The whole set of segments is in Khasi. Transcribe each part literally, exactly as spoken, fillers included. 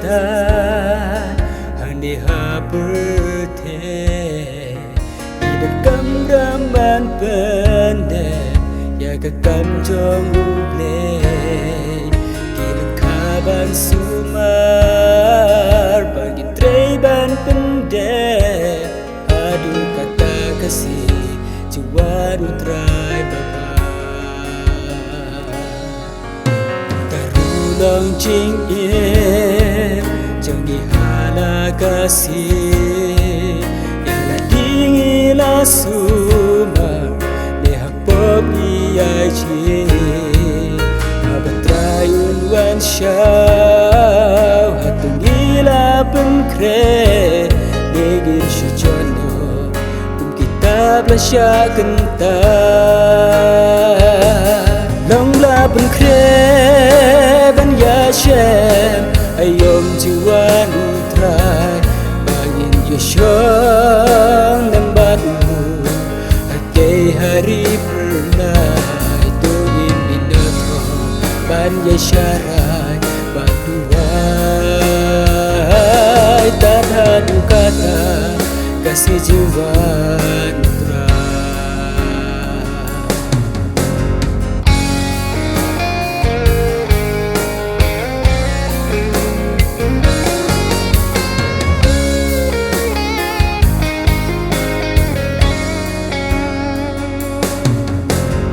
Ta hangne ha pyrthei, ngi donkam ban pyndep ïa ka kam jong U Blei. Ki lyngkha ban sumar ba ngin trei ban pyndep haduh kata ka sngi jingwan U Trai babha. Ka ruh long jingim jong ngi ha la ka sngi, ïa lade ngi la sumar ne ha pop ïa jingim. Haba Trai un wan shaw, hato ngi la pynkhreh ne ngin shu jan noh kum ki tap la shah kynta? Long la pynkhreh ban ïashem ha ïom jingwan U Trai, ba ngin ïashong lem bad u. Hangtei ha ri phyrnai to ngin ïa nongthoh ban ïasharai bad u. Ai tad haduh kata ka sngi jingwan U Trai.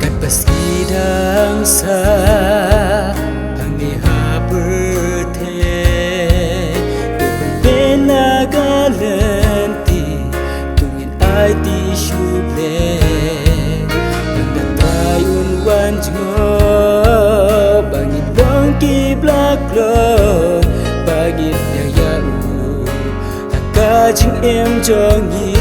Katba sngi dang sah hangne ha pyrthei, to pynbeit na ka lynti, to ngin aiti sha U Blei. Haba U Trai un wan jngoh, ba ngin long ki ba la kloi, ba ngin ïa ïa u ha ka jingim jong ngi.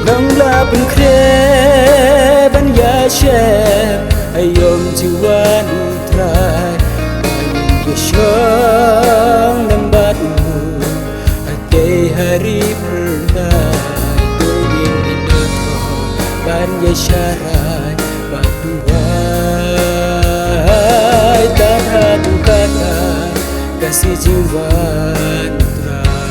Long la pynkhreh ban ïashem ha ïom jingwan U Trai, ba ngin ïashong lem bad u. Hangtei ha ri phyrnai to ngin ïa nongthoh ban ïasharai bad u. Ai tad haduh kata ka sngi jingwan U Trai.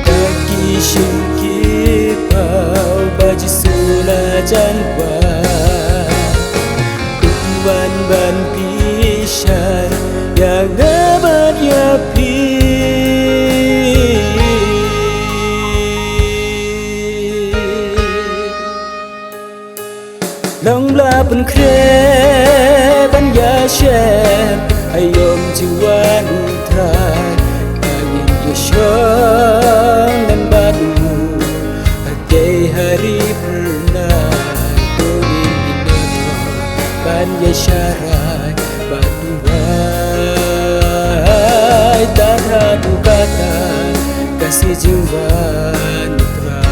Ka ki shin ki paw ba Jisu la jan kwah, un wan ban bishar ïa nga bad ïa phi. Long la pynkhreh ban ïashem ha ïom jingwan U Trai, ba ngin ïashong lem bad u. Hangtei ha ri phyrnai to ngin ïa nongthoh ban ïasharai bad u. Ai tad haduh kata ka sngi jingwan U Trai.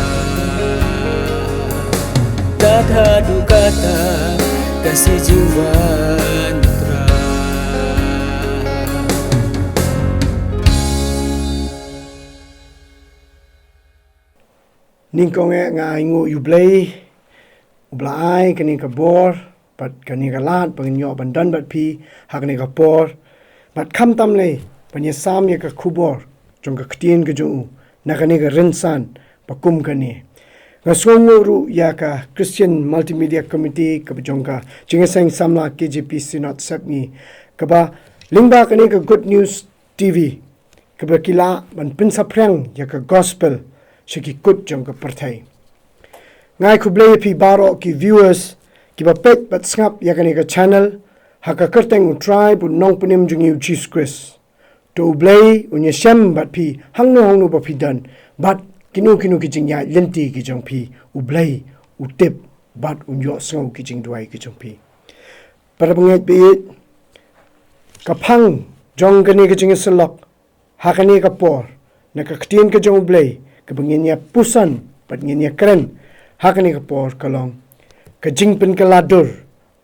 Tad haduh kata ka sngi jingwan U Trai. Nyngkong eh nga ainguh ïa U Blei uba la ai kane ka bor bad kane ka lad ba ngin ïoh ban don bad phi ha kane ka por, bad khamtam lei ban ïasam ïa ka khubor jong ka ktien ka jong u na kane ka rynsan ba kum kane. Nga sngewnguh ruh ïa ka Christian Multimedia Committee kaba jong ka Jingïaseng Samla K J P Synod Sepngi, kaba lyngba kane ka Good News T V, kaba ki lah ban pynsaphriang ïa ka gospel sha ki kut jong ka pyrthei. Nga ai khublei ïa phi baroh ki viewers kiba peit bad sngap ïa kane ka channel, ha ka kyrteng U Trai bad U Nongpynim jong ngi U Jisu Khrist. To U Blei un ïashem bad phi hangno hangno ba phi don, bad kino kino ki jingïaid lynti ki jong phi, U Blei u tip bad un ïohsngew ki jingduwai ki jong phi. Para bangeit baieit, ka phang jong kane ka jingïasyllok ha kane ka por na ka ktien ka jong U Blei kaba ngin ïa puson bad ngin ïa kren ha kane ka por ka long ka jingpynkylla dur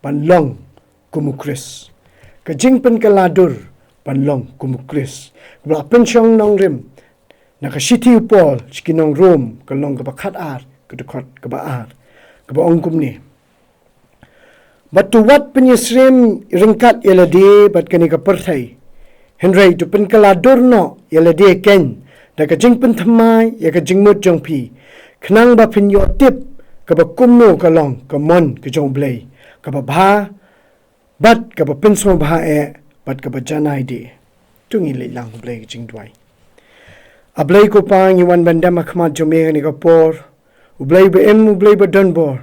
ban long kum U Khrist. Ka jingpynkylla dur ban long kum U Khrist, kaba la pynshong nongrim na ka shithi u Paul sha ki nong Rom, ka lynnong kaba khatar, ka dkhot kaba ar, kaba ong kumne: Bad to wat pynïasyriem ryngkat ïa lade bad kane ka pyrthei, hynrei to pynkylla dur noh ïa lade keiñ da ka jingpynthymmai ïa ka jingmut jong phi, khnang ba phin ïoh tip kaba kumno ka long ka mon ka jong U Blei, kaba bha, bad kaba pynsngewbha eh, bad kaba janai de. To ngin leit lang ha U Blei ka jingduwai. A Blei ko Pa, ngi wan ban dem ha khmat jong me ha kane ka por. U Blei ba im, U Blei ba don bor.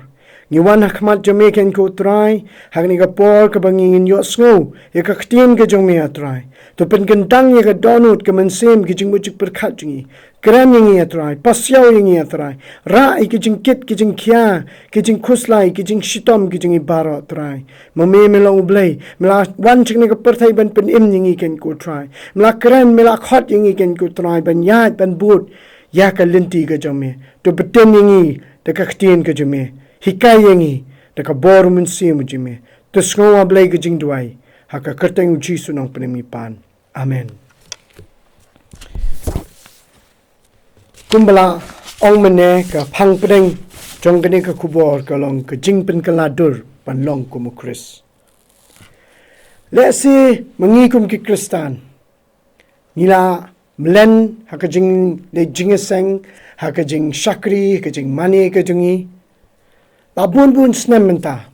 Ngi wan ha khmat jong me keiñ ko Trai, ha kane ka por kaba ngi ngin ïohsngew ïa ka ktien ka jong me, A Trai. To pynkyntang ïa ka dohnud, ka mynsiem, ka jingmut jingpyrkhat jong ngi. Kren ïa ngi, A Trai, pasiaw ïa ngi, A Trai. Rah ïa ki jingkit, ki jingkhia, ki jingkhuslai, ki jingshitom ki jong ngi baroh, Trai. Ma me, me long U Blei, me la wan sha kane ka pyrthei ban pynim ïa ngi keiñ ko Trai. Me la kren, me la khot ïa ngi keiñ ko Trai, ban ïaid, ban bud ïa ka lynti ka jong me. To btin ïa ngi da ka ktien ka jong me. Hikai ïa ngi da ka bor U Mynsiem u jong me. To sngew, A Blei, ka jingduwai ha ka kyrteng U Jisu Nongpynim ngi pan. Amen. Kumba la ong mynne, ka phang pdeng jong kane ka khubor ka long ka jingpynkylla dur ban long kum U Khrist. Lehse ma ngi kum ki Khristan, ngi la mlien ha ka jingleit jingïaseng, ha ka jingshakri, ha ka jingmane ka jong ngi la bun bun snem mynta.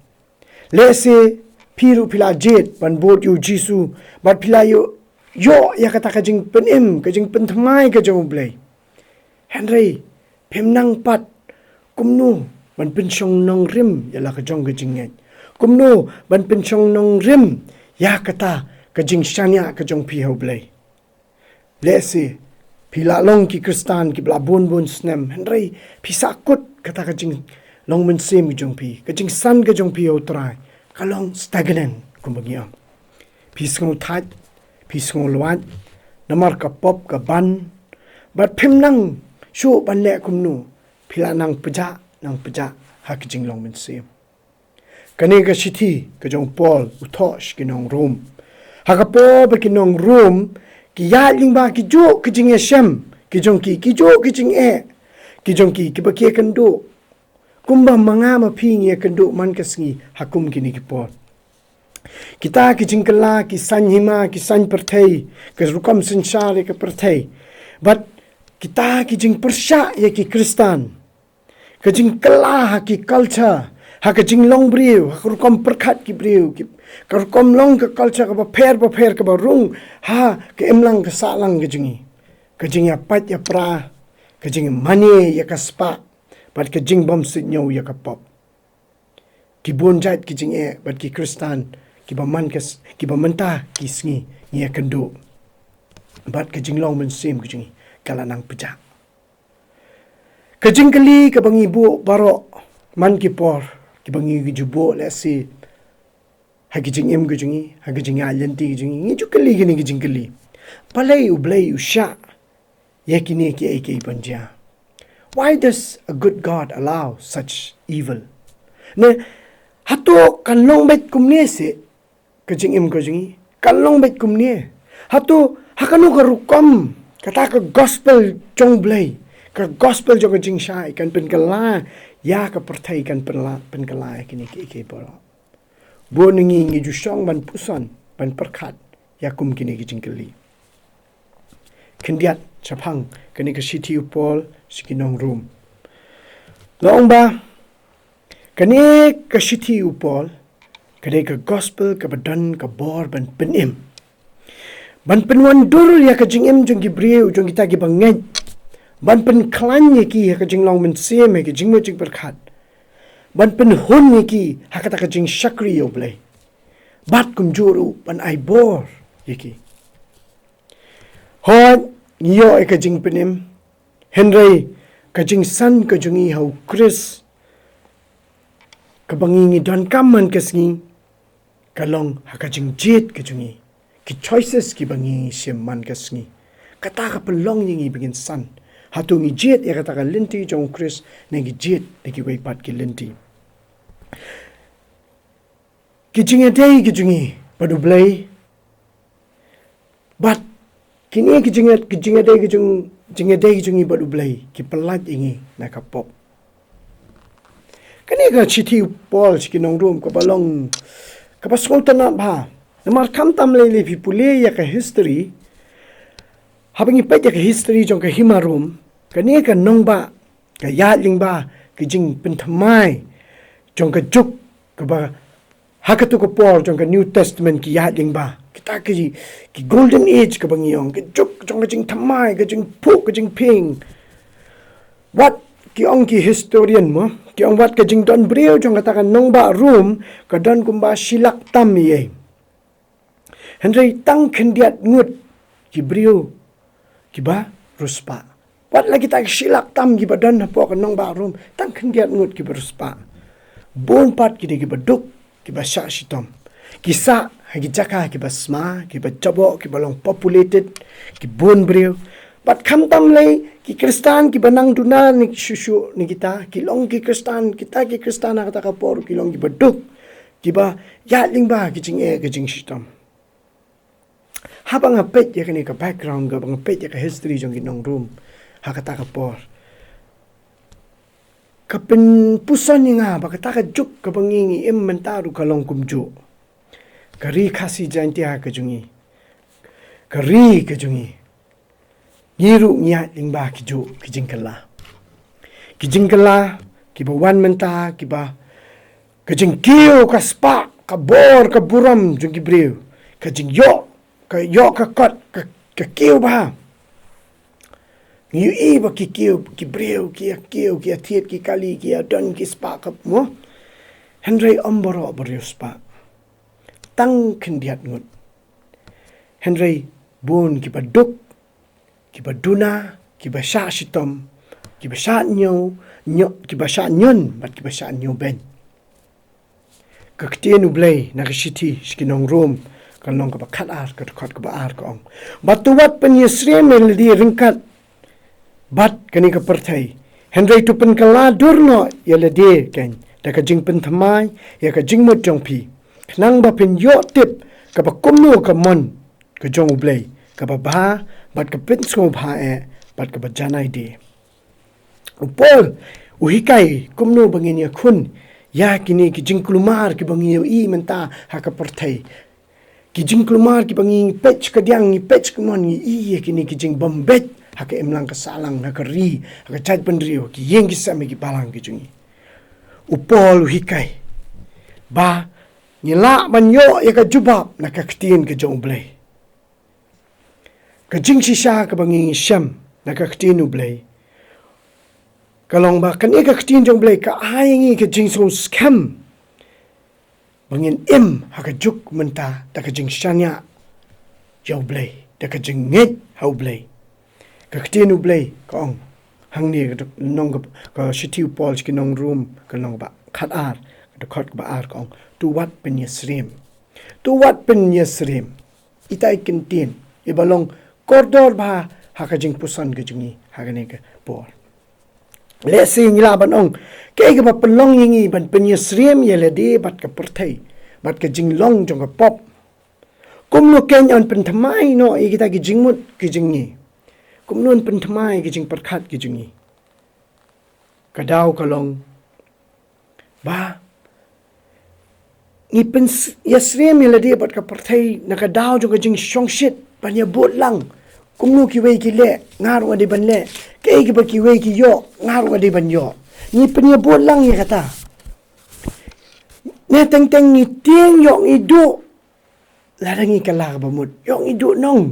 Lehse phi ruh phi la jied ban bud ïa U Jisu, bad phi la ïoh, ïoh ïa kata ka jingpynim, ka jingpynthymmai ka jong U Blei. Hynrei phim nang pat kumno ban pynshong nongrim ïa la ka jong ka jingngeit, kumno ban pynshong nongrim ïa kata ka jingshaniah ka jong phi ha U Blei. Lehse phi la long ki Khristan kiba la bun bun snem, hynrei phi sahkut kata ka jinglong mynsiem ka jong phi, ka jingsan ka jong phi ha U Trai ka long stagnant, kumba ngi ong. Phi sngew thait, phi sngew lwait namar ka pop ka ban, bad phim nang shuh ban leh kumno, phi la nang pjah, nang pjah ha ka jinglong mynsiem. Kane ka shithi ka jong u Paul u thoh sha ki nong Rom. Ha ka por ba ki nong Rom ki ïaid lyngba kijuh ki jingïashem ki jong ki, kijuh ki jingeh ki jong ki, kiba ki ïakynduh, kumba ma nga ma phi ngi ïakynduh man ka sngi ha kum kine ki por. Kita ki jingkylla, ki saiñ hima, ki saiñ pyrthei, ka rukom synshar ïa ka pyrthei, bad kita ki jingpyrshah ïa ki Khristan, ka jingkylla ha ki culture, ha ka jinglong briew, ha ka rukom pyrkhat ki briew, ki, ka rukom long ka culture kaba pher bapher, kaba rung ha ka imlang ka sahlang ka jong ngi, ka jingïapait ïapra, ka jingmane ïa ka spah, bad ka jingbym suidñiew ïa ka pop. Ki bun jait ki jingeh bad ki Khristan kiba man ka s-, kiba mynta ki sngi ngi ïakynduh, bad ka jinglong mynsiem ka jong ngi ka la nang pjah. Ka jingkylli kaba ngi buh baroh man ki por, kiba ngi ju buh lehse ha ki jingim ka jong ngi, ha ki jingïaid lynti ka jong ngi, ngi ju kylli kine ki jingkylli: Balei U Blei u shah ïa kine kiei kiei ban jia? Why does a good God allow such evil? Ne, hato kan long beit kumne seh ka jingim ka jong ngi? Kan long beit kumne? Hato ha kano ka rukom kata ka gospel jong U Blei, ka gospel jong ka jingshai kan pynkylla ïa ka pyrthei, kan pynla-, pynkylla ïa kine kiei kiei baroh? Bun na ngi ngi ju shong ban puson, ban pyrkhat ïa kum kine ki jingkylli. Khyndiat shaphang kane ka shithi u Paul sha ki nong Rom. La ong ba kane ka shithi u Paul ka dei ka gospel kaba don ka bor ban pynim, ban pynwandur ïa ka jingim jong ki briew, jong kita kiba ngeit, ban pynkhlaiñ ïa ki ha ka jinglong mynsiem, ha ka jingmut jingpyrkhat, ban pynhun ïa ki ha kata ka jingshakri ïa U Blei, bad kumjuh ruh ban ai bor ïa ki. Hooid, ngi ïoh ïa ka jingpynim, hynrei ka jingsan ka jong ngi ha U Khrist kaba ngi ngi donkam man ka sngi ka long ha ka jingjied ka jong ngi, ki choices kiba ngi ngi shim man ka sngi. Kata ka pynlong ïa ngi ba ngin san, hato ngi jied ïa kata ka lynti jong U Khrist, ne ngi jied da kiwei pat ki lynti. Ki jingïadei ki jong ngi bad U Blei, bad kine ki jingïa-, ki jingïadei ki jong, jingïadei ki jong ngi bad U Blei ki pyllait ïa ngi na ka pop. Kane ka shithi u Paul sha ki nong Rom kaba long kaba sngewtynnat bha. Namar khamtam lei lei phi pule ïa ka history. Haba ngi peit ïa ka history jong ka hima Rom, kane ka nongbah ka ïaid lyngba ka jingpynthymmai jong ka juk kaba ha katu ka por jong ka New Testament ki ïaid lyngba. Kita ki, ki golden age kaba ngi ong, ka juk jong ka jingthymmai, ka jingphuh, ka jingphieng. Wat ki ong ki historian mo, ki ong wat ka jingdon briew jong kata ka nongbah Rom ka don kumba shilak tam ïa. Hynrei tang khyndiat ngut ki briew kiba riewspah. Wat la kita ki shilak tam kiba don hapoh ka nongbah Rom, tang khyndiat ngut kiba riewspah. Bun pat ki dei kiba duk, kiba shah shitom. Ki sah ha ki jaka kiba sma, kiba jaboh, kiba long populated, ki bun briew. Bad khamtam lei ki Khristan kiba nang duna ne shuh shuh ne kita, ki long ki Khristan, kita ki Khristan ha kata ka por ki long kiba duk, kiba ïaid lyngba ki jingeh ki jingshitom. Haba nga peit ïa kane ka background, haba nga peit ïa ka history jong ki nong Rom ha kata ka por, ka pynpuson ïa nga ba kata ka juk kaba ngi, ngi im mynta ruh ka long kumjuh. Ka ri Khasi Jaintia ka jong ngi, ka ri ka jong ngi, ngi ruh ngi ïaid lyngba kijuh ki jingkylla. Ki jingkylla kiba wan mynta, kiba ka jingkiew, ka spah, ka bor, ka burom jong ki briew, ka jingïoh, ka ïoh ka kot, ka, ka kiew bha. Ngi ïohi ba ki kiew, ki briew ki ïa kiew, ki ïa thied, ki kali, ki ïa don, ki spah ka mo. Hynrei ym baroh ba riewspah. Tang khyndiat ngut. Hynrei bun kiba duk, kiba duna, kiba shah shitom, kiba shah ñiew, ñiew, kiba shah ñion, bad kiba shah ñiewbeiñ. Ka ktien U Blei na ka shithi sha ki nong Rom, ka lynnong kaba khatar, ka dkhot kaba ar ka ong, bad to wat pynïasyriem ïa lade ryngkat bad kane ka pyrthei, hynrei to pynkylla dur noh ïa lade keiñ da ka jingpynthymmai ïa ka jingmut jong phi, khnang ba phin ïoh tip kaba kumno ka mon ka jong U Blei, kaba bha, bad ka pynsngewbha eh, bad kaba janai de. U Paul u hikai kumno ba ngin ïakhun ïa kine ki jingkulmar kiba ngi ïohi mynta ha ka pyrthei. Ki jingkulmar kiba ngi peit ka diang, ngi peit ka mon, ngi ïohi ïa kine ki jingbym beit ha ka imlang ka sahlang, ha ka ri, ha ka jaitbynriew, ki ïing ki sem, ki balang ki jong ngi. U Paul u hikai ba ngi lah ban ïoh ïa ka jubab na ka ktien ka jong U Blei. Ka jingshisha kaba ngi shem na ka ktien U Blei ka long ba kane ka ktien jong U Blei ka ai ïa ngi ka jingsngewskhem ba ngin im ha ka juk mynta da ka jingshaniah ïa U Blei, da ka jingngeit ha U Blei. Ka ktien U Blei ka ong hangne, ka dok-, lynnong ka, ka shithi u Paul sha ki nong Rom, ka lynnong kaba khatar, ka dkhot kaba ar ka ong, to wat pynïasyriem. To wat pynïasyriem. Ita i kyntien iba long kordor bha ha ka jingpuson ka jong ngi ha kane ka por. Lehse ngi lah ban ong, kaei kaba pynlong ïa ngi ban pynïasyriem ïa lade bad ka pyrthei, bad ka jinglong jong ka pop? Kumno keiñ yn pynthymmai noh ïa kita ki jingmut ki jong ngi? Kumno yn pynthymmai ki jingpyrkhat ki jong ngi? Ka daw ka long ba ngi pyn-, ïasyriem ïa lade bad ka pyrthei na ka daw jong ka jingshongshit, ban ïabud lang. Kumno kiwei ki leh, nga ruh nga dei ban leh. Kaei kaba kiwei ki ïoh, nga ruh nga dei ban ïoh. Ngi pynïabud lang ïa kata. Ne teng teng ngi tieng ïoh ngi duh, lada ngi kylla kaba mut, ïoh ngi duh nong.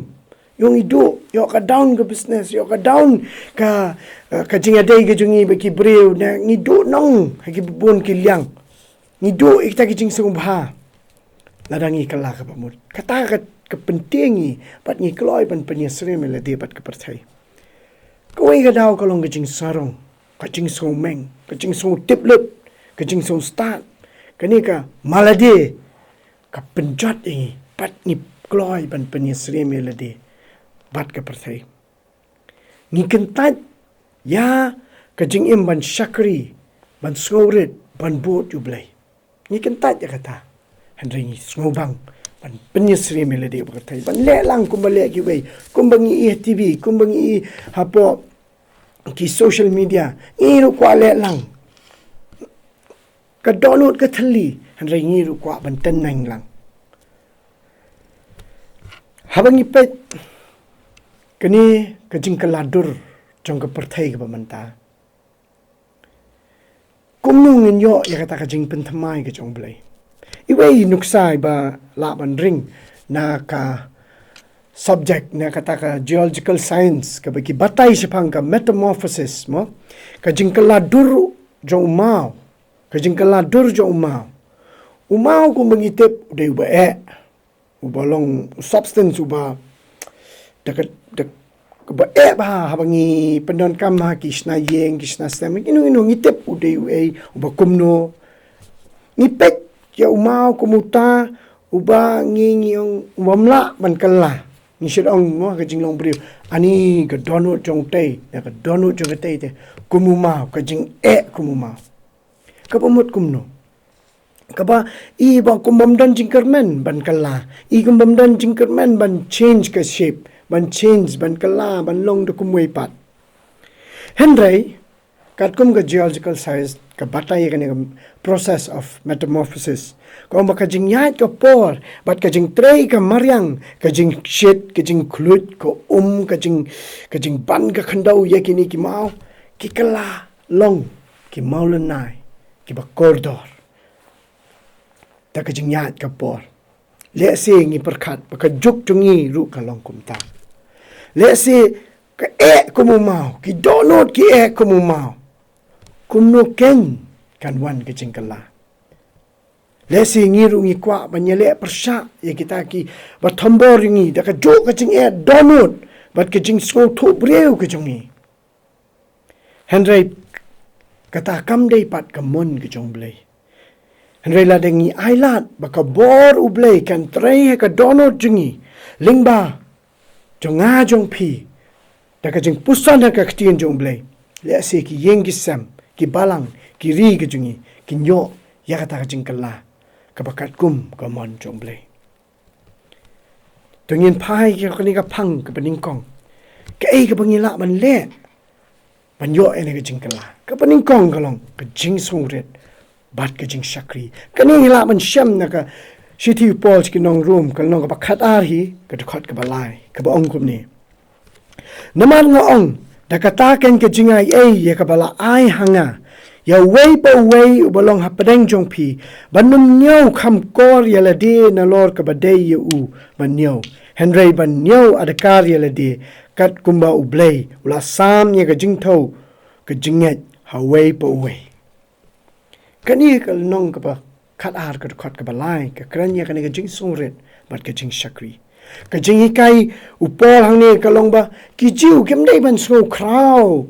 Ïoh ngi duh, ïoh ka down ka business, ïoh ka down ka, eh, ka jingïadei ka jong ngi bad ki briew, ne ngi duh nong ha ki bun ki liang. Ngi duh ïa kita ki jingsngewbha lada ngi kylla kaba mut. Kata ka, ka pyntieng ngi bad ngi kloi ban pynïasyriem ïa lade bad ka pyrthei. Kawei ka daw ka long ka jingsarong, ka jingsngewmeng, ka jingsngewtiplut, ka jingsngewstad. Kane ka ma lade ka pynjot ïa ngi bad ngi kloi ban pynïasyriem ïa lade bad ka pyrthei. Ngi kyntait ïa ka jingim ban shakri, ban sngewrit, ban bud ïa U Blei. Ngi kyntait ïa kata. Hynrei ngi sngewbang ban pynïasyriem ïa lade bad ka pyrthei, ban leh lang kumba leh kiwei, kumba ngi ïohi ha T V, kumba ngi ïohi hapoh ki social media, ngi ruh kwah leh lang. ka dohnud ka thylli, hynrei ngi ruh kwah ban tyneng lang. Haba ngi peit kane ka jingkylla dur jong ka pyrthei kaba mynta, kumno ngin ïoh ïa kata ka jingpynthymmai ka jong U Blei? Iwei i nuksa iba lah ban ring na ka subject, na kata ka geological science, kaba ki batai shaphang ka metamorphosis, mo? Ka jingkylla dur jong u maw, ka jingkylla dur jong u maw. U maw kumba ngi tip u dei uba eh, uba long substance uba da ka, da kaba eh bha, haba ngi pyndonkam ha ki shna ïing, ki shna sem, ino ino, ngi tip u dei uei, uba kumno. Ngi peit ïa u maw kum uta uba ngi, ngi ong uba ym lah ban kylla. Ngi shu ong, mo, ka jinglong briew, ani ka dohnud jong tei, ïa ka dohnud jong ka tei te, kum u maw, ka jingeh kum u maw. Kaba mut kumno? Kaba i ba kum bym don jingkyrmen ban kylla, i kum bym don jingkyrmen ban change ka shape, ban change, ban kylla, ban long da kumwei pat. Hynrei katkum ka geological science ka batai ïa kane ka process of metamorphosis, ka ong ba ka jingïaid ka por bad ka jingtrei ka mariang, ka jingshit, ka jingkhluit, ka um, ka jing, ka jingban ka khyndew ïa kine ki maw, ki kylla long ki mawlynnai kiba kordor da ka jingïaid ka por. Lehse ngi pyrkhat ba ka juk jong ngi ruh ka long kumta. Lehse ka eh kum u maw, ki dohnud ki eh kum u maw. Kumno keiñ kan wan ka jingkylla? Lehse ngi ruh ngi kwah ban ïaleh pyrshah ïa kita kiba thombor ïa ngi da ka juk ka jingeh dohnud bad ka jingsngewthuh briew ka jong ngi. Hynrei kata kam dei pat ka mon ka jong U Blei. Hynrei lada ngi ailad ba ka bor U Blei kan trei ha ka dohnud jong ngi, lyngba jong nga jong phi, da ka jingpuson ha ka ktien jong U Blei, lehse ki ïing ki sem, ki balang, ki ri ka jong ngi kin ïoh ïa kata ka jingkylla kaba katkum ka mon jong U Blei. To ngin phai ïa kane ka phang kaba nyngkong. Kaei kaba ngi lah ban leh ban ïoh ïa kane ka jingkylla? Kaba nyngkong ka long ka jingsngewrit bad ka jingshakri. Kane ngi lah ban shem na ka shithi u Paul sha ki nong Rom, ka lynnong kaba khatar hi, ka dkhot kaba lai, kaba ong kumne: Namar nga ong, da kata keiñ ka jingaiei ïa kaba la ai ha nga ïa uwei pa uwei uba long hapdeng jong phi, ban ym ñiew kham kor ïa lade nalor kaba dei ïa u ban ñiew, hynrei ban ñiew adkar ïa lade, katkumba U Blei u la sam ïa ka jingthew ka jingngeit ha uwei pa uwei. Kane ka lynnong kaba khatar, ka dkhot kaba lai, ka kren ïa kane ka jingsngewrit bad ka jingshakri. Ka jinghikai u Paul hangne ka long ba ki Jiw kim dei ban sngewkhraw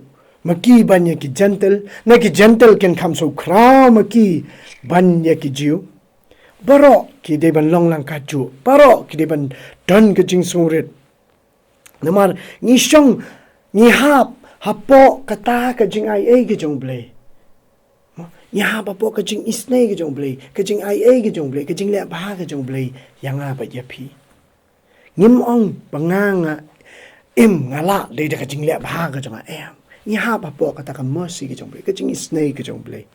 ma ki ban ïa ki Jentil, ne ki Jentil kin kham sngewkhraw ma ki ban ïa ki Jiw. Baroh ki dei ban long lang kajuh, baroh ki dei ban don ka jingsngewrit. Namar ngi shong, ngi hap hapoh kata ka jingaiei ka jong U Blei. Ngi hap hapoh ka jingisynei ka jong U Blei, ka jingaiei ka jong U Blei, ka jingleh bha ka jong U Blei ïa nga bad ïa phi. Ngim ong ba nga, nga im, nga lah dei da ka jingleh bha ka jong nga, em. Ngi hap hapoh kata ka mercy ka jong U Blei, ka jingisynei ka jong U Blei.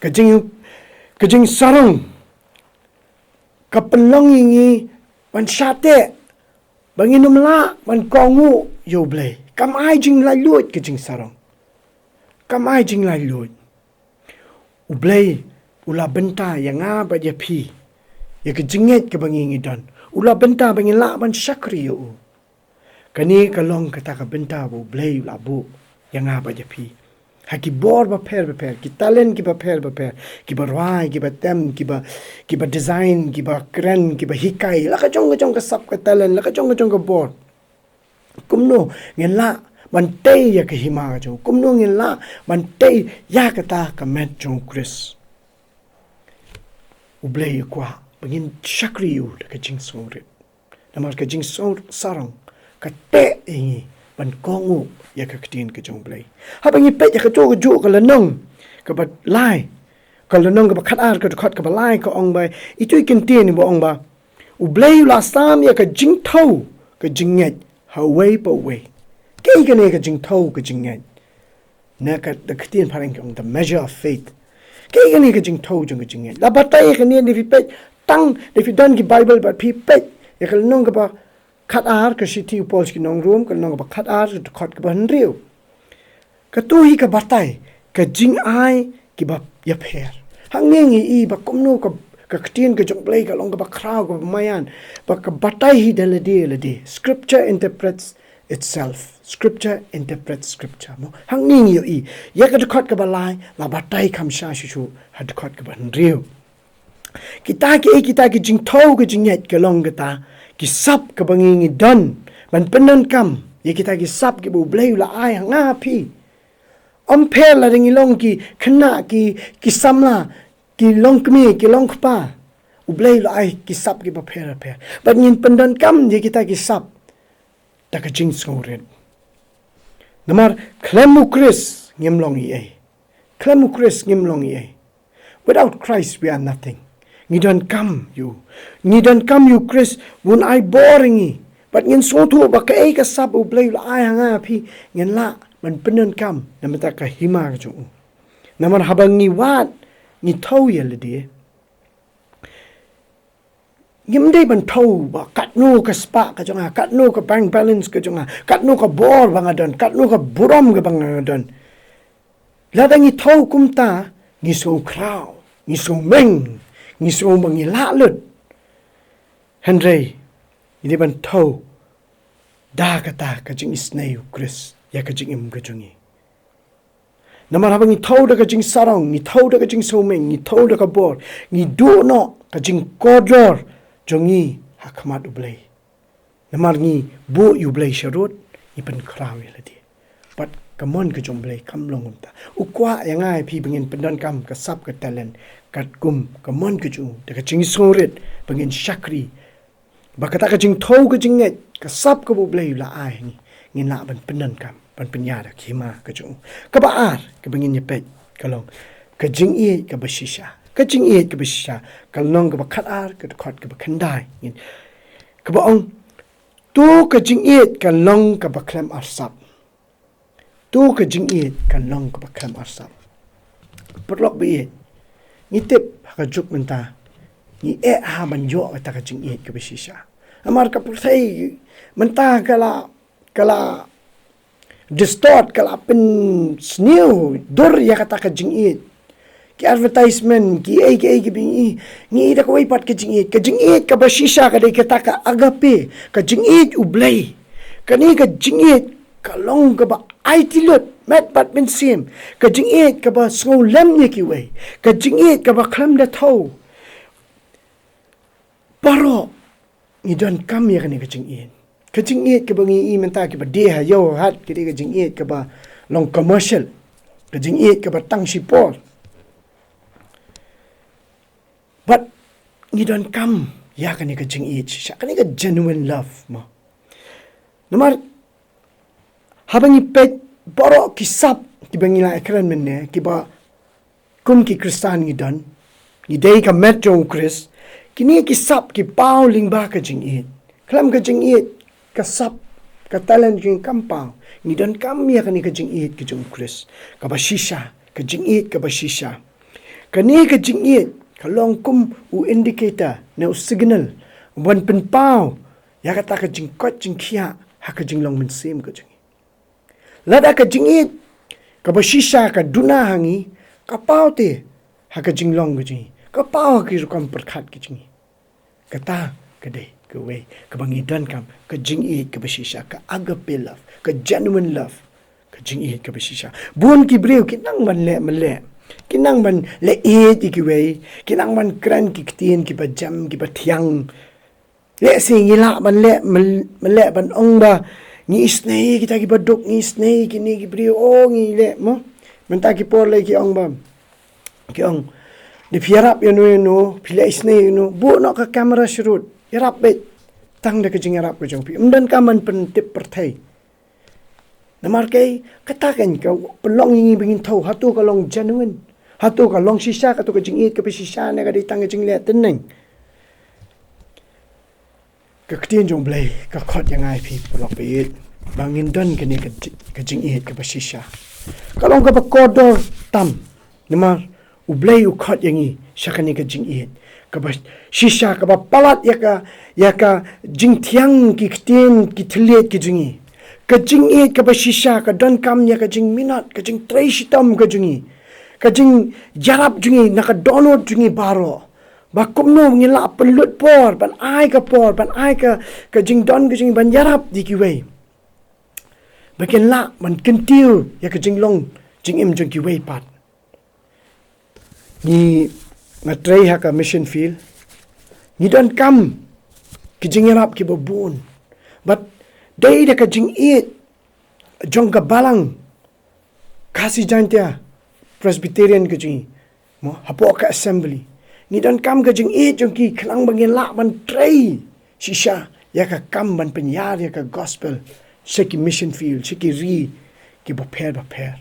Ka jing, ka jingsarong ka pynlong ïa ngi ban shah teh ba ngin ym lah ban kohnguh ïa U Blei. Kam ai jinglaitluid ka jingsarong. Kam ai jinglaitluid. U Blei u la bynta ïa nga bad ïa phi, ïa ka jingngeit kaba ngi ngi don. U la bynta ba ngin lah ban shakri ïa u. Kane ka long kata ka bynta ba U Blei u la buh ïa nga bad ïa phi. Ha ki bor bapher bapher, ki talent ki bapher bapher, kiba rwai, kiba tem, kiba, kiba design, kiba kren, kiba hikai, la ka jong ka jong ka sap ka talent, la ka jong ka jong ka bor. Kumno ngin lah ban tei ïa ka hima ka jong u? Kumno ngin lah ban tei ïa kata ka met jong u Khrist? U Blei u kwah ba ngin shakri ïa u da ka jingsngewrit. Namar ka jingsngewsarong ka teh ïa ngi ban kohnguh ïa ka ktien ka jong U Blei. Haba ngi peit ïa kato kajuh ka lynnong kaba lai, ka lynnong kaba khatar, ka dkhot kaba lai, ka ong ba, ito i kyntien ba ong ba, U Blei u la sam ïa ka jingthew ka jingngeit ha uwei pa uwei. Kaei kane ka jingthew ka jingngeit? Na ka, da ka ktien phareng ki ong the measure of faith. Kaei kane ka jingthew jong ka jingngeit? La batai ïa kane, da phi peit tang, da phi don ki Baibl bad phi peit ïa ka lynnong kaba khatar, ka shithi u Paul sha ki nong Rom, ka lynnong kaba khatar, ka dkhot kaba hynriew. Kato hi ka batai ka jingai kiba ïapher. Hangne ngi i ba kumno ka, ka ktien ka jong U Blei ka long kaba khraw, kaba maïan, ba ka batai hi da lade lade. Scripture interprets itself. Scripture interprets scripture, mo. Hangne ngi ïohi ïa ka dkhot kaba lai, la batai kham sha shuh shuh ha dkhot kaba hynriew. Kita ki, kita ki jingthew ka jingngeit ka long kata ki sap kaba ngi, ngi don ban pyndonkam ïa kita ki sap kiba U Blei u la ai ha nga ha phi. Ym pher lada ngi long ki khynnah, ki, ki samla, ki longkmie, ki longkpa. U Blei u la ai ki sap kiba pher pher. Bad ngin pyndonkam ïa kita ki sap da ka jingsngewrit. Namar khlem U Khrist ngim long ei ei. Khlem U Khrist ngim long ei ei. Without Christ we are nothing. Ngi donkam ïa u. Ngi donkam ïa U Khrist, un ai bor ïa ngi. Bad ngin sngewthuh ba kaei ka sap U Blei u la ai ha nga ha phi, ngin lah ban pyndonkam na bynta ka hima ka jong u. Namar haba ngi wad, ngi thew ïa lade, ngim dei ban thew ba katno ka spah ka jong nga, katno ka bank balance ka jong nga, katno ka bor ba nga don, katno ka burom kaba nga don. Lada ngi thew kumta, ngi sngewkhraw, ngi sngewmeng, ngi sngew ba ngi lah lut. Hynrei ngi dei ban thew da kata ka jingisynei U Khrist ïa ka jingim ka jong ngi. Namar haba ngi thew da ka jingsarong, ngi thew da ka jingsngewmeng, ngi thew da ka bor, ngi duh noh ka jingkordor jong ngi ha khmat U Blei. Namar ngi buh ïa U Blei sharud, ngi pynkhraw ïa lade. Bad ka mon ka jong U Blei kam long kumta. U kwah ïa nga ïa phi ba ngin pyndonkam ka sap ka talent katkum ka mon ka jong u, da ka jingsngewrit, ba ngin shakri, ba kata ka jingthew ka jingngeit, ka sap kaba U Blei u la ai ha ngi, ngin lah ban pyndonkam, ban pynïar ïa ka hima ka jong u. Kaba ar kaba ngin ïa peit ka long ka jingïeit kaba shisha. Ka jingïeit kaba shisha, ka lynnong kaba khatar, ka dkhot kaba khyndai. Ngin, kaba ong, to ka jingïeit ka long kaba khlem arsap. To ka jingïeit ka long kaba khlem arsap. Paralok ba ïeit, ngi tip ha ka juk mynta ngi eh ha ban ïoh kata ka jingïeit kaba shisha. Namar ka pyrthei mynta ka la, ka la distort, ka la pynsniew dur ïa kata ka jingïeit. Ki advertisement, ki ei ki ei ki byngi, ngi i da kawei pat ka jingïeit. Ka jingïeit kaba shisha ka dei kata ka agape, ka jingïeit U Blei. Kane ka jingïeit ka long kaba aiti lut, met bad mynsiem. Ka jingïeit kaba sngewlem ïa kiwei. Ka jingïeit kaba khlem da thew. Baroh ngi donkam ïa kane ka jingïeit. Ka jingïeit kaba ngi i mynta kiba die ha ïew ha hat, ka dei ka jingïeit kaba long commercial. Ka jingïeit kaba tang shipor. Bad ngi donkam ïa kane ka jingïeit shisha, kane ka genuine love, mo. Namar haba ngi peit baroh ki sap kiba ngi la ïakren mynne, kiba kum ki Khristan ngi don, ngi dei ka met jong U Khrist, kine ki sap ki paw lyngba ka jingïeit. Khlem ka jingïeit, ka sap, ka talent jong ngi kam paw. Ngi donkam ïa kane ka jingïeit ka jong U Khrist, kaba shisha, ka jingïeit kaba shisha. Kane ka jingïeit ka long kum u indicator ne u signal ban pynpaw ïa kata ka jingkoit jingkhiah ha ka jinglong mynsiem ka jong ngi. Lada ka jingïeit kaba shisha ka duna ha ngi, ka paw te ha ka jinglong ka jong ngi, ka paw ha ki rukom pyrkhat ka jong ngi. Kata ka dei kawei kaba ngi donkam, ka jingïeit kaba shisha, ka agape love, ka genuine love, ka jingïeit kaba shisha. Bun ki briew ki nang ban leh mynleh, ki nang ban leh ïeit ïa kiwei, ki nang ban kren ki ktien kiba jem, kiba thiang. Lehse ngi lah ban leh myn-, mynleh ban ong ba ngi isynei kita kiba duk, ngi isynei kine ki briew, oh, ngi leh, mo. Mynta ki por lei ki ong ba, ki ong, da phi ïarap ïano ïano, phi leh isynei ïano, buh noh ka camera sharud, ïarap beit tang da ka jingïarap ka jong phi. Ym donkam ban pyntip pyrthei. Namar kei, kata kan ka pynlong ïa ngi ba ngin thew hato ka long genuine, hato ka long shisha, kato ka jingïeit kaba shisha ne ka dei tang ka jingleh tyneng. Ka ktien jong U Blei ka khot ïa nga ïa phi paralok ba ïeit ba ngin don kane ka ji-, ka jingïeit kaba shisha. Ka long kaba kordor tam. Namar U Blei u khot ïa ngi sha kane ka jingïeit kaba shisha, kaba palat ïa ka, ïa ka jingthiang ki ktien ki thylliej ki jong ngi. Ka jingïeit kaba shisha ka donkam ïa ka jingminot, ka jingtrei shitom ka jong ngi, ka jingïarap jong ngi na ka dohnud jong ngi baroh. Ba kumno ngin lah pynlut por ban ai ka por, ban ai ka, ka jingdon ka jong ngi ban ïarap ïa kiwei, ba kin lah ban kyntiew ïa ka jinglong jingim jong kiwei pat. Ngi, nga trei ha ka mission field, ngi donkam ki jingïarap kiba bun. Bad dei da ka jingïeit jong ka Balang Khasi Jaintia Presbyterian ka jong ngi, mo, hapoh ka assembly, ngi donkam ka jingïeit jong ki khnang ba ngin lah ban trei shisha ïa ka kam ban pynïar ïa ka gospel sha ki mission field, sha ki ri kiba pher ba pher.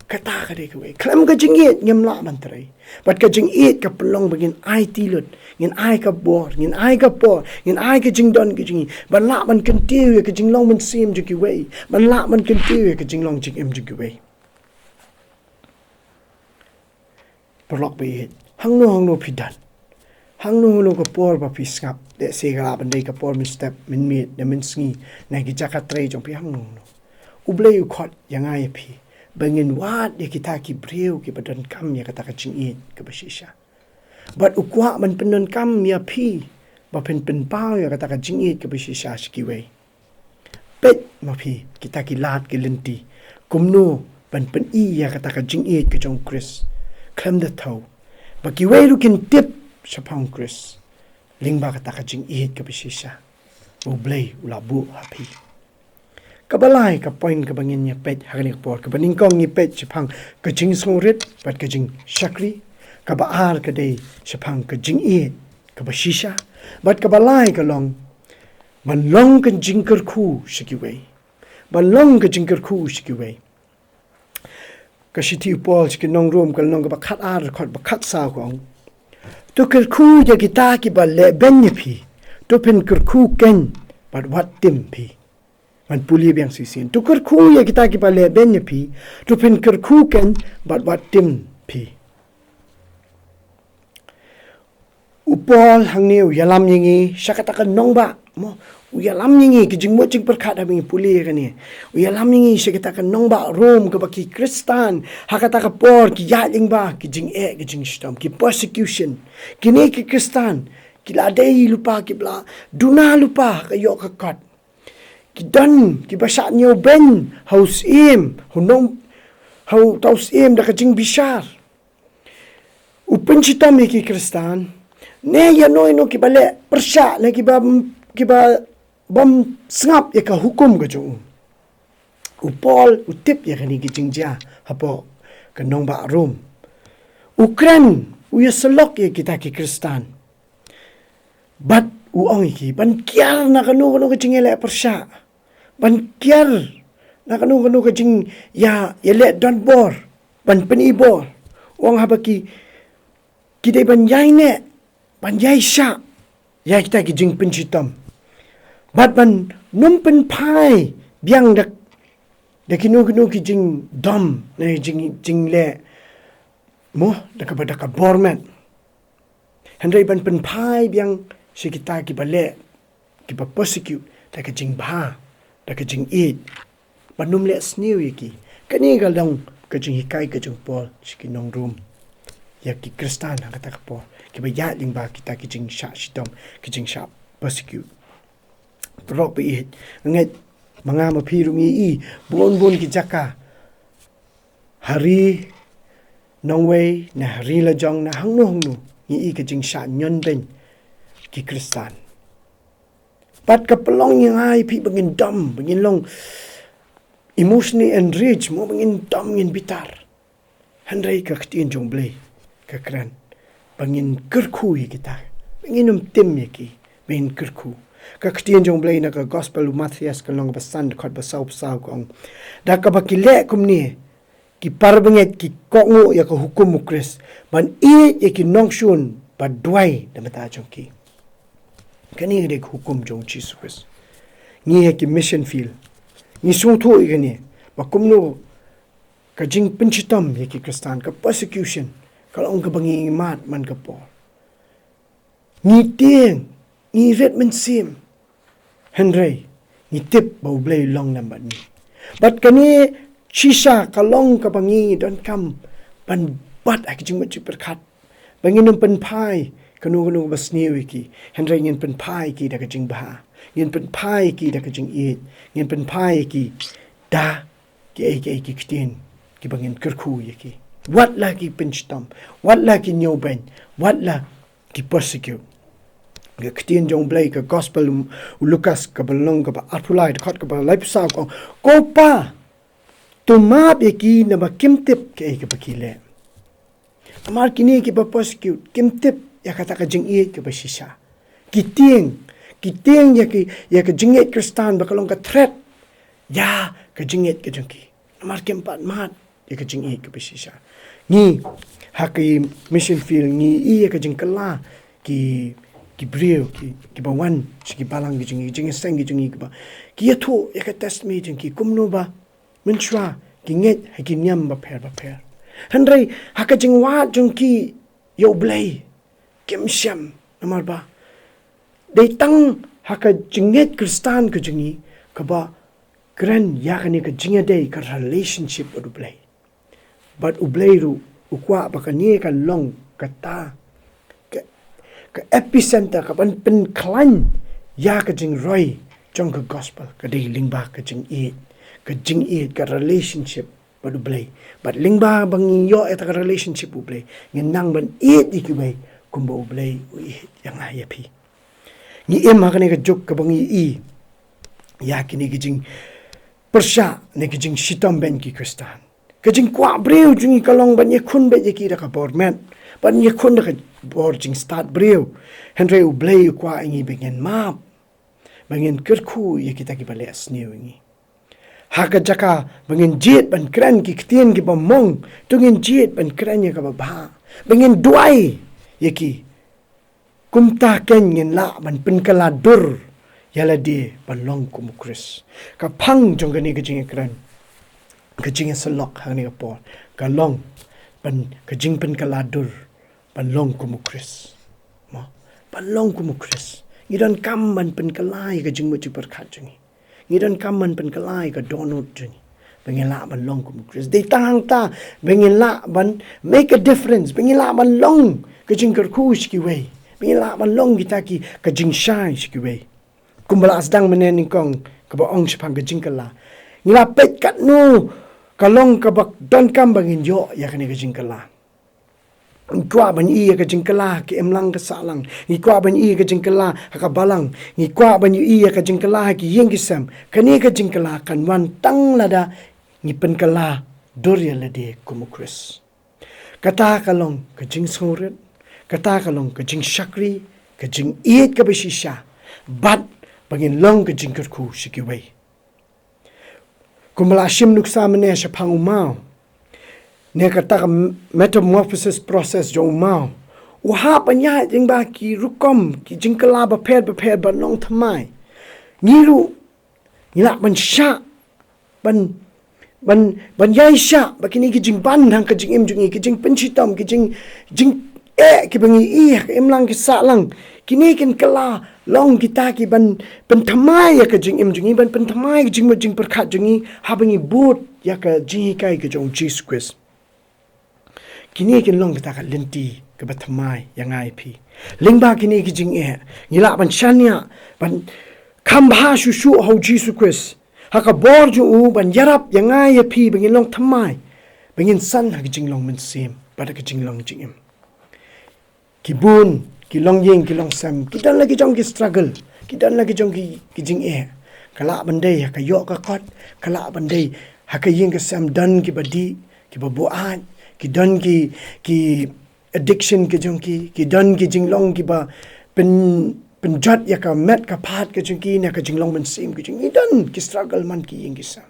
Kata ka dei kawei. Khlem ka jingïeit ngim lah ban trei. Bad ka jingïeit ka pynlong ba ngin aiti lut, ngin ai ka bor, ngin ai ka por, ngin ai ka jingdon ka jong ngi ban lah ban kyntiew ïa ka jinglong mynsiem jong kiwei, ban lah ban kyntiew ïa ka jinglong jingim jong kiwei. Paralok ba ïeit, hangno hangno phi don, hangno hangno ka por ba phi sngap, lehse ka lah ban dei ka por mynstep, mynmiet, ne mynsngi, na ki jaka trei jong phi, hangno hangno, U Blei u khot ïa nga ïa phi ba ngin wad ïa kita ki briew kiba donkam ïa kata ka jingïeit kaba shisha. Bad u kwah ban pyndonkam ïa phi ba phin pynpaw ïa kata ka jingïeit kaba shisha sha kiwei. Peit ma phi kita ki lad ki lynti, kumno ban pyni ïa kata ka jingïeit ka jong U Khrist. Khlem da thew ba kiwei ruh kin tip shaphang U Khrist lyngba kata ka jingïeit kaba shisha U Blei u la buh ha phi. Kaba lai ka point kaba ngin ïa peit ha kane ka por, kaba nyngkong ngi peit shaphang ka jingsngewrit bad ka jingshakri. Kaba ar ka dei shaphang ka jingïeit kaba shisha. Bad kaba lai ka long ban long ka jingkyrkhu sha kiwei. Ban long ka jingkyrkhu sha kiwei. Ka shithi u Paul sha ki nong Rom ka lynnong kaba khatar, dkhot ba khatsaw ka ong: To kyrkhu ïa kita kiba lehbeiñ ïa phi, to phin kyrkhu keiñ bad wat tim phi. Ngan pule biang shisien. To kyrkhu ïa kita kiba lehbeiñ ïa phi, to phin kyrkhu keiñ bad wat tim phi. U Paul hangne u ïalam ïa ngi sha kata ka nongbah, mo. U ïalam ïa ngi, ka jingmut jingpyrkhat haba ngi pule ïa kane. U ïalam ïa ngi sha kata ka nongbah Rom kaba ki Khristan ha kata ka por ki ïaid lyngba ki jingeh, ki jingshitom, ki persecution. Kine ki Khristan ki la dei lypa kiba la duna lypa ha ka ïoh ka kot. Ki don kiba shah ñiewbeiñ ha u syiem, ha u nong, ha uta u syiem da ka jingbishar. U pynshitom ïa ki Khristan, ne ïano ïano kiba leh pyrshah, ne kiba, kiba bym sngap ïa ka hukum ka jong u. U Paul u tip ïa kane ka jingjia hapoh ka nongbah Rom. U kren, u ïasyllok ïa kita ki Khristan. Bad u ong ïa ki ban kiar na kano kano ka jingïaleh pyrshah, ban kiar na kano kano ka jingïa, ïaleh donbor, ban pyni bor. U ong haba ki, ki dei ban ïaineh, ban ïaishah ïa kita ki jingpynshitom. Bad ban nym pynphai biang da, da kino kino ki jingdom, ne jing, jingleh, mo, da kaba, da ka bor met. Hynrei ban pynphai biang sha kita kiba leh, kiba persecute da ka jingbha, da ka jingïeit, ban nym leh sniew ïa ki. Kane ka long ka jinghikai ka jong u Paul sha ki nong Rom, ïa ki Khristan ha kata ka por, kiba ïaid lyngba kita ki jingshah shitom, ki jingshah persecute. Paralok ba ïeit, nga ngeit ma nga ma phi ruh ngi i bun bun ki jaka, ha ri nongwei, na ha ri lajong, na hangno hangno, ngi i ka jingshah ñiewbeiñ ki Khristan. Bad ka pynlong ïa nga ïa phi ba ngin dom, ba ngin long emotionally enraged, mo, ba ngin dom, ngin bitar. Hynrei ka ktien jong u Blei ka kren ba ngin kyrkhu ïa kita, ba ngin nym tim ïa ki, ba ngin kyrkhu. Ka ktien jong u Blei na ka gospel u Mathaios ka lynnong ba san, dkhot ba saw phew saw ka ong: Da kaba ki leh kumne, ki parabangeit ki kohnguh ïa ka hukum u Khrist, ban ïeit ïa ki nongshun ba duwai da bynta jong ki. Kane ka dei ka hukum jong u Jisu Khrist. Ngi ha ki mission field ngi sngewthuh ïa kane, ba kumno ka jingpynshitom ïa ki Khristan, ka persecution, ka long kaba ngi mad man ka por. Ngi tieng, ngi rit mynsiem. Hynrei ngi tip ba U Blei u long lem bad ngi. Bad kane shisha ka long kaba ngi donkam ban bat ha ka jingmut jingpyrkhat. Ba ngin ym pynphai kano kano kaba sniew ïa ki. Hynrei ngin pynphai ki da ka jingbha. Ngin pynphai ki da ka jingïeit. Ngin pynphai ki da kiei kiei ki ktien kiba ngin kyrkhu ïa ki. Wat la ki pynshitom, wat la ki ñiewbeiñ, wat la ki persecute. Ka ktien jong U Blei, ka gospel u Lukas kaba lynnong kaba arphew lai, dkhot kaba laiphew saw, ka ong, "Ko Pa, to map ïa ki, naba kim tip kaei kaba ki leh." Namar kine kiba persecute kim tip ïa kata ka jingïeit kaba shisha. Ki tieng, ki tieng ïa ki, ïa ka jingïeit Khristan ba ka long ka threat ïa ka jingïeit ka jong ki. Namar kim pat mad ïa ka jingïeit kaba shisha. Ngi ha ki mission field ngi ïohi ïa ka jingkylla ki, ki briew ki, kiba wan sha ki balang ki jong ngi, ki jingïaseng ki jong ngi, kiba ki ïathuh ïa ka testimony jong ki kumno ba mynshuwa ki ngeit ha ki niam bapher bapher. Hynrei ha ka jingwad jong ki ïa U Blei kim shem, namar ba dei tang ha ka jingngeit Khristan ka jong ngi kaba kren ïa kane ka jingïadei, ka relationship bad U Blei. Bad U Blei ruh u kwah ba kane kan long kata ka, ka epicenter kaban pynkhlaiñ ïa ka jingroi jong ka gospel, ka dei lyngba ka jingïeit, ka jingïeit, ka relationship bad U Blei. Bad lyngba ba ngin ïoh ïa kata ka relationship U Blei, ngin nang ban ïeit ïa kiwei kumba U Blei u ïeit ïa nga ïa phi. Ngi im ha kane ka juk kaba ngi ïohi ïa kine ki jingpyrshah ne ki jingshitom beiñ ki Khristan. Ka jingkwah briew jong ngi ka long ban ïakhun beit ïa ki da ka bor met, ban ïakhun da ka bor jingstad briew. Hynrei U Blei u kwah ïa ngi ba ngin map, ba ngin kyrkhu ïa kita kiba leh sniew ïa ngi. Ha ka jaka ba ngin jied ban kren ki ktien kiba mong, to ngin jied ban kren ïa kaba bha, ba ngin duwai ïa ki. Kumta keiñ ngin lah ban pynkylla dur ïa lade ban long kum U Khrist. Ka phang jong kane ka jingïakren, ka jingïasyllok ha kane ka por, ka long ban, ka jingpynkylla dur ban long kum U Khrist. Mo, ban long kum U Khrist. Ngi donkam ban pynkylla ïa ka jingmut jingpyrkhat jong ngi. Ngi donkam ban pynkylla ïa ka dohnud jong ngi ba ngin lah ban long kum U Khrist. Dei tang hangta ba ngin lah ban make a difference, ba ngin lah ban long ka jingkyrkhu sha kiwei, ba ngin lah ban long kita ki, ka jingshai sha kiwei. Kumba la sdang mynne nyngkong kaba ong shaphang ka jingkylla, ngi la peit katno ka long kaba donkam ba ngin ïoh ïa kane ka jingkylla. Ngi kwah ban ïohi ïa ka jingkylla ha ka imlang ka sahlang. Ngi kwah ban ïohi ïa ka jingkylla ha ka balang. Ngi kwah ban ïohi ïa ka jingkylla ha ki ïing ki sem. Kane ka jingkylla kan wan tang lada ngi pynkylla dur ïa lade kum U Khrist. Kata ka long ka jingsngewrit, kata ka long ka jingshakri, ka jingïeit kaba shisha, bad ba ngin long ka jingkyrkhu sha kiwei. Kumba la shim nuksa mynne shaphang u maw, ne kata ka metamorphosis process jong u maw, u hap ban ïaid lyngba ki rukom ki jingkylla bapher bapher ban long thymmai. Ngi ruh ngi lah ban shah, ban, ban, ban ïai shah ba kine ki jingban ha ka jingim jong ngi, ki jingpynshitom, ki jing, jingeh kiba ngi ïohi ha ka imlang ka sahlang, kine kin kylla long kita kiban pynthymmai ïa ka jingim jong ngi, ban pynthymmai ka jingmut jingpyrkhat jong ngi, haba ngi bud ïa ka jinghikai ka jong U Jisu Khrist. Kine kin long kita ka lynti kaba thymmai ïa nga ïa phi. Lyngba kine ki jingeh, ngi lah ban shaniah, ban kham bha shuh shuh ha U Jisu Khrist, ha ka bor jong u ban ïarap ïa nga ïa phi ba ngin long thymmai, ba ngin san ha ka jinglong mynsiem bad ha ka jinglong jingim. Ki bun ki longïing ki longsem ki don la ki jong ki struggle, ki don la ki jong ki, ki jingeh. Ka lah ban dei ha ka ïoh ka kot, ka lah ban dei ha ka ïing ka sem, don kiba dih, kiba buaid, ki don ki, ki addiction ki jong ki, ki don ki jinglong kiba pyn, pynjot ïa ka met ka phad ka jong ki, ne ka jinglong mynsiem ka jong ki. Don ki struggle man ki ïing ki sem.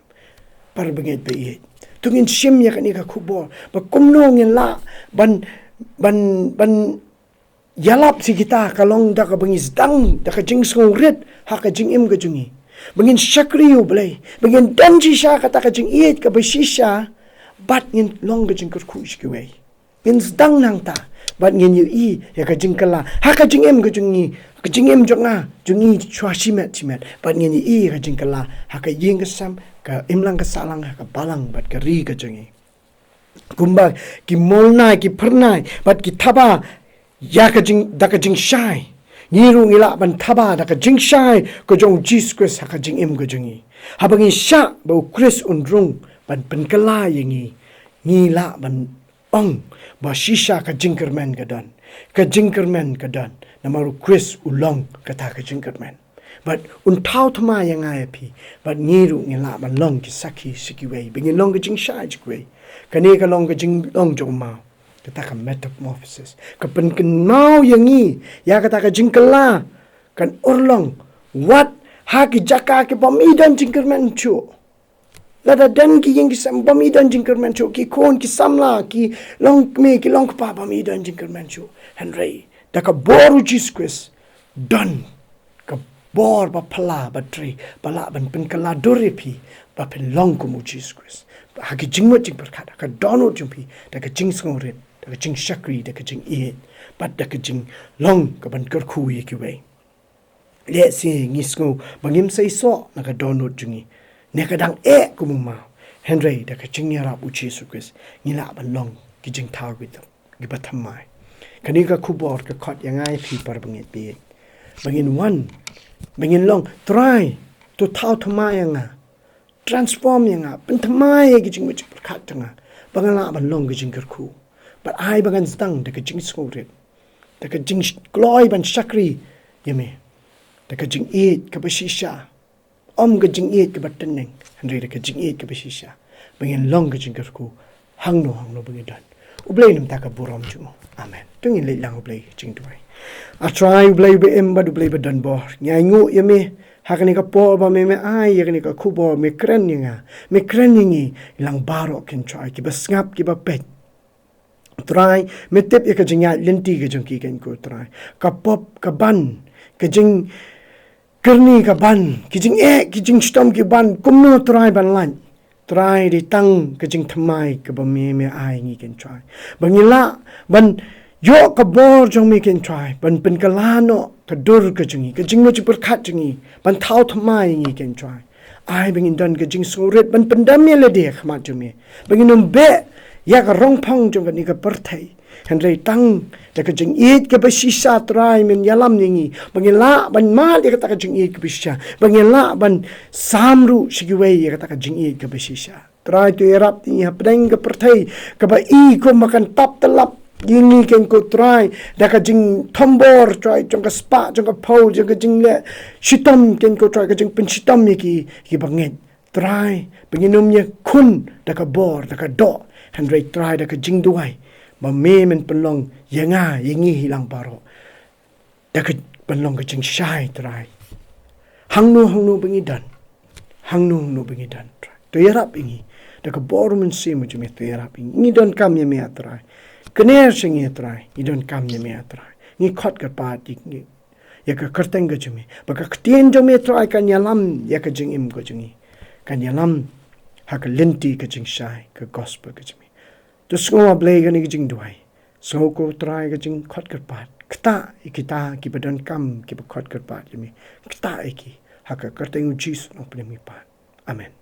Para bangeit ba ïeit, to ngin shim ïa kane ka khubor ba kumno ngin lah ban, ban, ban ïalap sha kita, ka long da kaba ngi sdang da ka jingsngewrit ha ka jingim ka jong ngi, ba ngin shakri U Blei, ba ngin don shisha kata ka jingïeit kaba shisha, bad ngin long ka jingkyrkhu sha kiwei. Ngin sdang nangta, bad ngin ïohi ïa ka jingkylla ha ka jingim ka jong ngi, ka jingim jong nga jong ngi shuwa shimet shimet, bad ngin ïohi ïa ka jingkylla ha ka ïing ka sem, ka imlang ka sahlang, ha ka balang bad ka ri ka jong ngi. Kumba ki molnai, ki phyrnai bad ki thaba ïa ka jing, da ka jingshai, ngi ruh ngi lah ban thaba da ka jingshai ka jong u Jisu Khrist ha ka jingim ka jong ngi. Haba ngi shah ba u Khrist un rung ban pynkylla ïa ngi, ngi lah ban ong ba shisha ka jingkyrmen ka don, ka jingkyrmen ka don, namar u Khrist u long kata ka jingkyrmen. Bad un thaw thymmai ïa nga ïa phi, bad ngi ruh ngi lah ban long ki sakhi sha kiwei, ba ngin long ka jingshai sha kiwei. Kane ka long ka jinglong jong u maw, kata ka metamorphosis, ka pynkynmaw ïa ngi ïa kata ka jingkylla. Kan urlong wat ha ki jaka ki bym i don jingkyrmen shuh. Lada don ki ïing ki sem bym i don jingkyrmen shuh, ki khun ki samla ki longkmie ki longkpa bym i don jingkyrmen shuh. Hynrei da ka bor u Jisu Khrist don ka bor ba phylla ba trei, ba lah ban pynkylla dur ïa phi, ba phin long kum u Jisu Khrist. Ha ki jingmut jingpyrkhat, ha ka dohnud jong phi, da ka jingsngewrit, da ka jingshakri, da ka jingïeit, bad da ka jinglong ka ban kyrkhu ïa kiwei. Lehse ngi sngew ba ngim seisoh na ka dohnud jong ngi, ne ka dang eh kum u maw. Hynrei da ka jingïarap u Jisu Khrist, ngi lah ban long ki jingthaw kiba thymmai. Kane ka khubor ka khot ïa nga ïa phi para bangeit baieit, ba ngin wan, ba ngin long, Trai, to thaw thymmai ïa nga, transform ïa nga, pynthymmai ïa ki jingmut jingpyrkhat jong nga, ba ngan lah ban long ka jingkyrkhu. Bad ai ba ngan sdang da ka jingsngewrit, da ka jingkloi ban shakri ïa me, da ka jingïeit kaba shisha, ym ka jingïeit kaba tneng, hynrei da ka jingïeit kaba shisha, ba ngin long ka jingkyrkhu hangno hangno ba ngi don. U Blei un ym tang ka burom jong u. Amen. To ngin leit lang ha u Blei jingduwai. A Trai u Blei ba im bad u Blei ba don bor, ngi ainguh ïa me ha kane ka por ba me, me ai ïa kane ka khubor, me kren ïa nga, me kren ïa ngi lang baroh, ko Trai, kiba sngap, kiba peit. Trai, me tip ïa ka jingïaid lynti ka jong ki, ko Trai. Ka pop, ka ban, ka jing kyrni ka ban, ki jingeh, ki jingshitom ki ban, kumno Trai ban lait. Trai, dei tang ka jingthymmai kaba me, me ai ngi, ko Trai, ba ngi lah ban ïoh ka bor jong me, ko Trai, ban pynkylla noh ka dur ka jong ngi, ka jingmut jingpyrkhat jong ngi, ban thaw thymmai ïa ngi, ko Trai. Ai ba ngin don ka jingsngewrit ban pyndem ïa lade ha khmat jong me, ba ngin ym beh ïa ka rongphang jong kane ka pyrthei, hynrei tang da ka jingïeit kaba shisha, Trai, men ïalam ïa ngi, ba ngin lah ban mad ïa kata ka jingïeit kaba shisha, ba ngin lah ban sam ruh sha kiwei ïa kata ka jingïeit kaba shisha. Trai, to ïarap ïa ngi hapdeng ka pyrthei kaba i kumba kan tap tyllap ïa ngi, ko Trai, da ka jingthombor, Trai, jong ka spah, jong ka phew, jong ka jingleh shitom, ko Trai, ka jingpynshitom ïa ki, ki bangeit. Trai, ba ngin ym ïakhun da ka bor, da ka doh, hynrei Trai, da ka jingduwai, ba me men pynlong ïa nga, ïa ngi hi lang baroh, da ka pynlong ka jingshai, Trai. Hangno hangno ba ngi don, hangno hangno ba ngi don, Trai, to ïarap ïa ngi. Da ka bor u Mynsiem jong me to ïarap ïa ngi. Ngi donkam ïa me, a Trai. Kner sha ngi, a Trai. Ngi donkam ïa me, a Trai. Ngi khot kyrpad ïa ngi, ïa ka kyrteng ka jong me, ba ka ktien jong me, Trai, kan ïalam ïa ka jingim ka jong ngi, kan ïalam ha ka lynti ka jingshai ka gospel ka jong me. To sngew, a Blei, kane ka jingduwai. Sngew, ko Trai, ka jingkhot kyrpad. Ktah ïa kita kiba donkam, kiba khot kyrpad ïa me. Ktah ïa ki ha ka kyrteng u Jisu, Nongpynim ngi pat. Amen.